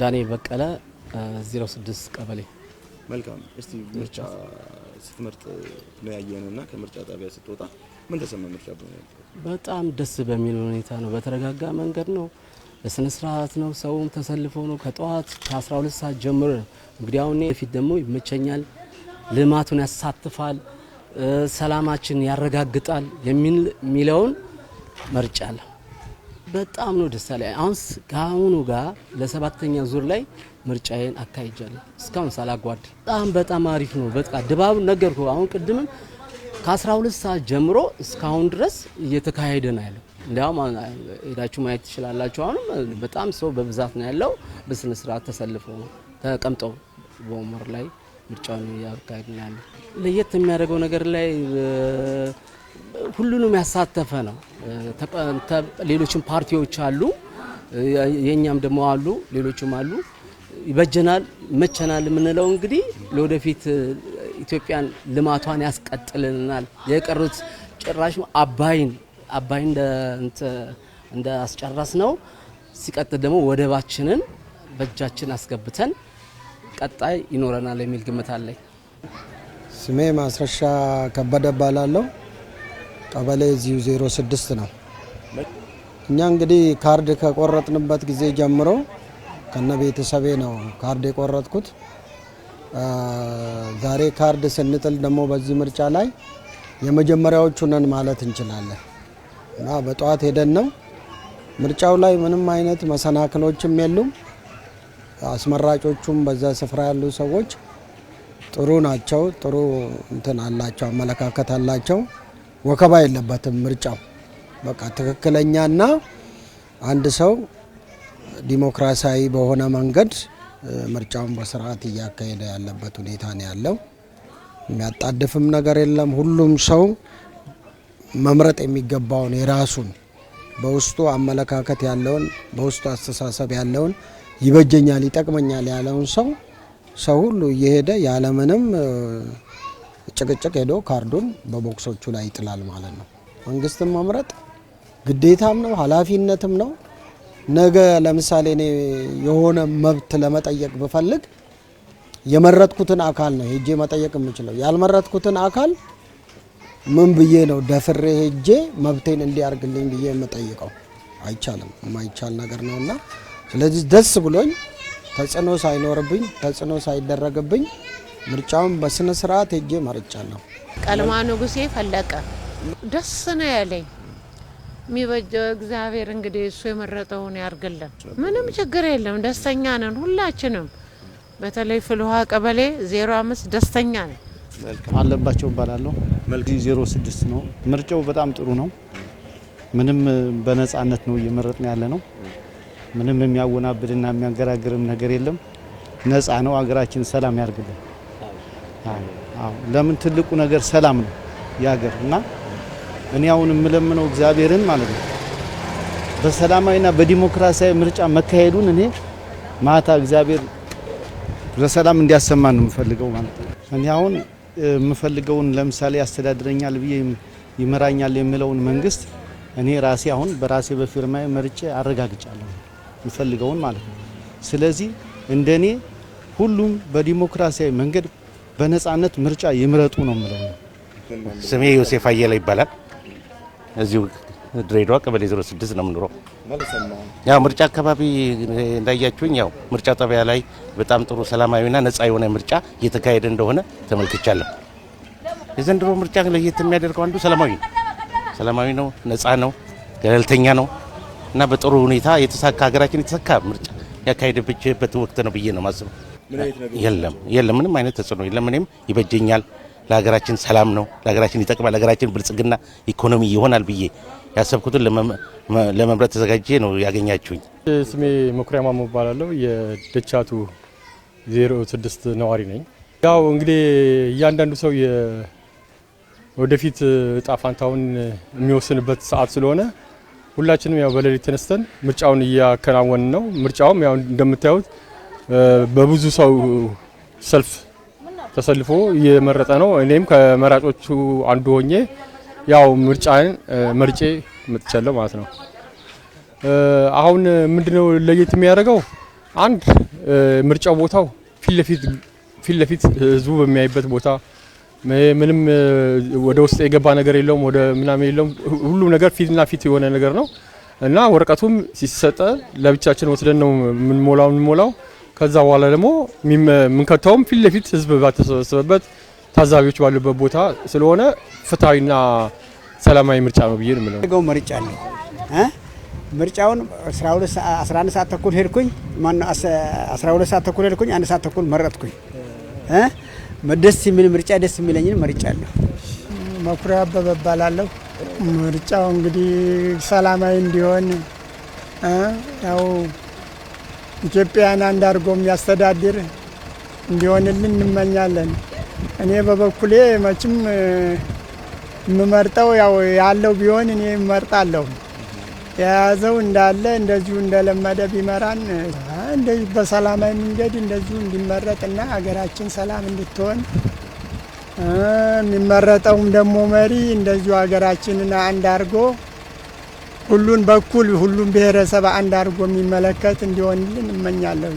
ዳንኤል በቀለ 06 ቀበሌ። መልካም። እስቲ ምርጫ ስትመርጥ ነው ያየንና ከምርጫ ጣቢያ ስትወጣ ምን ተሰማ? ምርጫ በጣም ደስ በሚል ሁኔታ ነው። በተረጋጋ መንገድ ነው፣ በስነ ስርዓት ነው። ሰውም ተሰልፎ ነው ከጠዋት ከ12 ሰዓት ጀምሮ ነው። እንግዲህ አሁን ፊት ደግሞ ይመቸኛል፣ ልማቱን ያሳትፋል፣ ሰላማችን ያረጋግጣል የሚለውን መርጫለሁ። በጣም ነው ደስ ያለኝ። አሁን ከአሁኑ ጋር ለሰባተኛ ዙር ላይ ምርጫዬን አካሂጃለሁ እስካሁን ሳላጓድል። በጣም በጣም አሪፍ ነው። በቃ ድባቡ ነገርኩ። አሁን ቅድምም ከ12 ሰዓት ጀምሮ እስካሁን ድረስ እየተካሄደ ነው ያለው። እንዲያውም ሄዳችሁ ማየት ትችላላችሁ። አሁንም በጣም ሰው በብዛት ነው ያለው። በስነ ስርዓት ተሰልፈው ነው ተቀምጠው በወንበር ላይ ምርጫውን እያካሄድ ነው ያለው። ለየት የሚያደርገው ነገር ላይ ሁሉንም ያሳተፈ ነው። ሌሎችም ፓርቲዎች አሉ፣ የኛም ደግሞ አሉ፣ ሌሎችም አሉ። ይበጀናል፣ ይመቸናል የምንለው እንግዲህ ለወደፊት ኢትዮጵያን ልማቷን ያስቀጥልናል። የቀሩት ጭራሽ አባይን አባይን እንደ አስጨረስ ነው። ሲቀጥል ደግሞ ወደባችንን በእጃችን አስገብተን ቀጣይ ይኖረናል የሚል ግምት አለኝ። ስሜ ማስረሻ ከበደ እባላለሁ። ቀበሌ እዚሁ 06 ነው። እኛ እንግዲህ ካርድ ከቆረጥንበት ጊዜ ጀምሮ ከነ ቤተሰቤ ነው ካርድ የቆረጥኩት። ዛሬ ካርድ ስንጥል ደግሞ በዚህ ምርጫ ላይ የመጀመሪያዎቹ ነን ማለት እንችላለን እና በጠዋት ሄደን ነው። ምርጫው ላይ ምንም አይነት መሰናክሎችም የሉም። አስመራጮቹም በዛ ስፍራ ያሉ ሰዎች ጥሩ ናቸው። ጥሩ እንትን አላቸው፣ አመለካከት አላቸው። ወከባ የለበትም ምርጫው። በቃ ትክክለኛና አንድ ሰው ዲሞክራሲያዊ በሆነ መንገድ ምርጫውን በስርዓት እያካሄደ ያለበት ሁኔታ ነው ያለው። የሚያጣድፍም ነገር የለም። ሁሉም ሰው መምረጥ የሚገባውን የራሱን በውስጡ አመለካከት ያለውን፣ በውስጡ አስተሳሰብ ያለውን፣ ይበጀኛል፣ ይጠቅመኛል ያለውን ሰው ሁሉ እየሄደ ያለምንም ጭቅጭቅ ሄዶ ካርዱን በቦክሶቹ ላይ ይጥላል ማለት ነው። መንግስትን መምረጥ ግዴታም ነው፣ ኃላፊነትም ነው። ነገ ለምሳሌ እኔ የሆነ መብት ለመጠየቅ ብፈልግ የመረጥኩትን አካል ነው ሄጄ መጠየቅ የምችለው። ያልመረጥኩትን አካል ምን ብዬ ነው ደፍሬ ሄጄ መብቴን እንዲያርግልኝ ብዬ የምጠይቀው? አይቻልም። የማይቻል ነገር ነውና ስለዚህ ደስ ብሎኝ ተጽዕኖ ሳይኖርብኝ፣ ተጽዕኖ ሳይደረግብኝ ምርጫውን በስነ ስርዓት ሄጄ መርጫለሁ። ቀልማ ንጉሴ ፈለቀ። ደስ ነው ያለኝ። የሚበጀው እግዚአብሔር እንግዲህ እሱ የመረጠውን ያርግልን። ምንም ችግር የለም። ደስተኛ ነን ሁላችንም። በተለይ ፍልውሃ ቀበሌ 05 ደስተኛ ነን። አለባቸው እባላለሁ። 06 ነው። ምርጫው በጣም ጥሩ ነው። ምንም በነጻነት ነው እየመረጥን ያለ ነው። ምንም የሚያወናብድና የሚያንገራግርም ነገር የለም። ነጻ ነው። ሀገራችን ሰላም ያርግልን። አዎ፣ ለምን ትልቁ ነገር ሰላም ነው የሀገር። እና እኔ አሁን የምለምነው እግዚአብሔርን ማለት ነው በሰላማዊና በዲሞክራሲያዊ ምርጫ መካሄዱን እኔ ማታ እግዚአብሔር በሰላም እንዲያሰማን ነው የምፈልገው ማለት ነው። እኔ አሁን የምፈልገውን ለምሳሌ ያስተዳድረኛል ብዬ፣ ይመራኛል የምለውን መንግስት እኔ ራሴ አሁን በራሴ በፊርማዬ መርጬ አረጋግጫለሁ የምፈልገውን ማለት ነው። ስለዚህ እንደኔ ሁሉም በዲሞክራሲያዊ መንገድ በነጻነት ምርጫ ይምረጡ ነው የምለው። ስሜ ዮሴፍ አየለ ይባላል። እዚሁ ድሬዳዋ ቀበሌ 06 ነው የምኖረው። ያው ምርጫ አካባቢ እንዳያችሁኝ ያው ምርጫ ጣቢያ ላይ በጣም ጥሩ ሰላማዊና ነጻ የሆነ ምርጫ እየተካሄደ እንደሆነ ተመልክቻለሁ። የዘንድሮ ምርጫ ለየት የሚያደርገው አንዱ ሰላማዊ ነው። ሰላማዊ ነው፣ ነጻ ነው፣ ገለልተኛ ነው እና በጥሩ ሁኔታ የተሳካ፣ ሀገራችን የተሳካ ምርጫ ያካሄደችበት ወቅት ነው ብዬ ነው የማስበው። የለም የለም፣ ምንም አይነት ተጽዕኖ የለም። እኔም ይበጀኛል፣ ለሀገራችን ሰላም ነው፣ ለሀገራችን ይጠቅማል፣ ለሀገራችን ብልጽግና ኢኮኖሚ ይሆናል ብዬ ያሰብኩትን ለመምረጥ ተዘጋጅቼ ነው ያገኛችሁኝ። ስሜ መኩሪያ ማሞ እባላለሁ። የደቻቱ 06 ነዋሪ ነኝ። ያው እንግዲህ እያንዳንዱ ሰው ወደፊት እጣ ፋንታውን የሚወስንበት ሰዓት ስለሆነ ሁላችንም ያው በሌሊት ተነስተን ምርጫውን እያከናወንን ነው። ምርጫውም ያው እንደምታዩት በብዙ ሰው ሰልፍ ተሰልፎ እየመረጠ ነው። እኔም ከመራጮቹ አንዱ ሆኜ ያው ምርጫን መርጬ መጥቻለሁ ማለት ነው። አሁን ምንድነው ለየት የሚያደርገው? አንድ ምርጫው ቦታው ፊት ለፊት ፊት ለፊት ህዝቡ በሚያይበት ቦታ፣ ምንም ወደ ውስጥ የገባ ነገር የለውም፣ ወደ ምናምን የለውም። ሁሉም ነገር ፊትና ፊት የሆነ ነገር ነው እና ወረቀቱም ሲሰጠ ለብቻችን ወስደን ነው የምንሞላው። ከዛ በኋላ ደግሞ የምንከተውም ፊት ለፊት ህዝብ ባተሰበሰበበት፣ ታዛቢዎች ባሉበት ቦታ ስለሆነ ፍትሐዊና ሰላማዊ ምርጫ ነው ብዬ ነው የምለው። መርጫለሁ። ምርጫውን 11 ሰዓት ተኩል ሄድኩኝ። ማነው 12 ሰዓት ተኩል ሄድኩኝ። 1 ሰዓት ተኩል መረጥኩኝ። ደስ የሚል ምርጫ፣ ደስ የሚለኝን መርጫለሁ። መኩሪያ አበበ እባላለሁ። ምርጫው እንግዲህ ሰላማዊ እንዲሆን፣ ያው ኢትዮጵያን አንድ አድርጎ የሚያስተዳድር እንዲሆንልን እንመኛለን። እኔ በበኩሌ መቼም የምመርጠው ያው ያለው ቢሆን እኔ እመርጣለሁ። የያዘው እንዳለ እንደዚሁ እንደለመደ ቢመራን፣ እንደዚህ በሰላማዊ መንገድ እንደዚሁ እንዲመረጥና ሀገራችን ሰላም እንድትሆን፣ የሚመረጠውም ደግሞ መሪ እንደዚሁ ሀገራችንን አንድ አድርጎ፣ ሁሉን በኩል ሁሉን ብሔረሰብ አንድ አድርጎ የሚመለከት እንዲሆንልን እመኛለሁ።